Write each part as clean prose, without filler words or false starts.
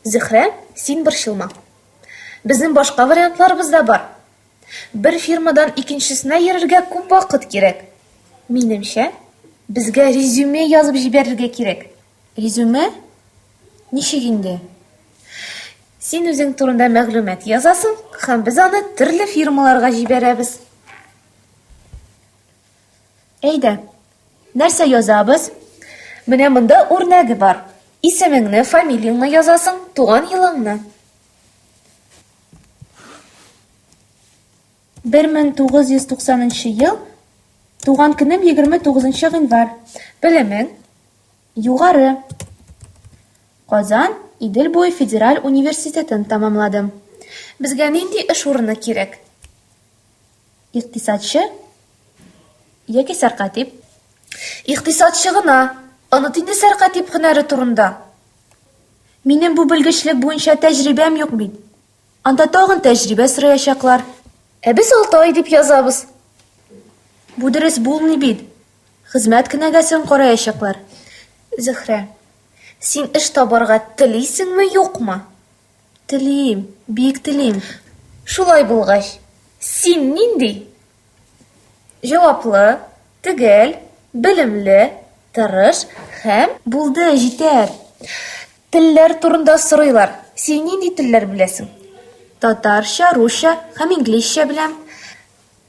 Зөһрә, син борчылма. Безнең башка вариантларыбыз да бар. Бер фирмадан икенчесенә йөрергә күп вакыт кирәк. Минемчә, безгә резюме язып җибәрергә кирәк. Резюме? Ничек инде? Син үзең турында мәгълүмат язасың һәм без аны төрле фирмаларга җибәрәбез. Әйдә, нәрсә язабыз? Менә монда үрнәге бар. Исемеңне, фамилияңне язасың, туган елыңны. 1990 ел, туган көнем 29 гыйнвар. Белемең? Югары. Казан Идел буе федераль университетын тәмамладым. Безгә нинди эш урыны кирәк? Икътисадчы яки сәркатип. Икътисадчы гына. Оныт инде сәркатип һөнәре турында. Минем бу белгечлек буенча тәҗрибәм юк бит. Анда тагын тәҗрибә сораячаклар. Ә без алты ай дип язабыз. Бу дөрес булмый бит. Хезмәт кенәгәсен караячаклар. Зөһрә, син эш табарга телисеңме, юкмы? Телим, бик телим. Шулай булгач, син нинди? Җаваплы, төгәл, белемле, тырыш һәм... Булды, җитәр. Телләр турында сорыйлар. Син нинди телләр беләсең? Татарча, русча һәм инглизчә беләм.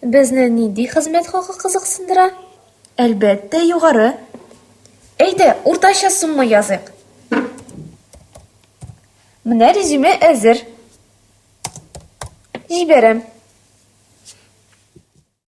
Безне нинди хезмәт хакы кызыксындыра? Әлбәттә, югары. Әйдә, уртача сумма языйк. Менә резюме әзер. Җибәрәм.